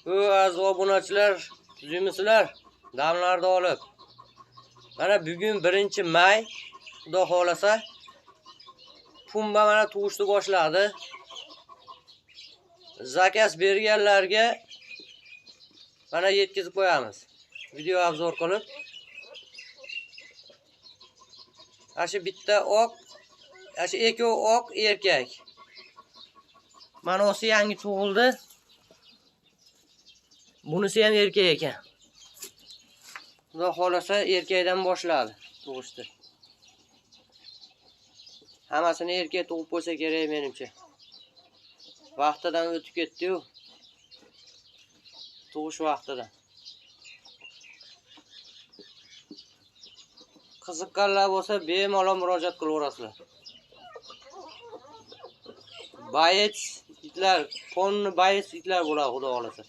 Bu aziz obunachilar, tuzukmisizlar? Damlarni olib. Mana bugun 1-may, Xudo xolasa Pumba mana tug'ishni boshladi. Zakaz berganlarga mana yetkazib qo'yamiz. Video obzor qilib. Ana shu bitta oq, ana shu ikki oq erkak. Mana o'si yangi tug'ildi. Bunisi ham erkak ekan. Xudo xolasa erkakdan boshladi tug'ishni. Hammasini erkak tug'ib qo'ysa kerak menimcha. Vaqtidan o'tib ketdi-yu. Tug'ish vaqtidan. Qiziqqanlar bo'lsa bemalol murojaat qilaverasizlar. Bayets itlar, ponni bayets itlar bo'ladi Xudo xolasa.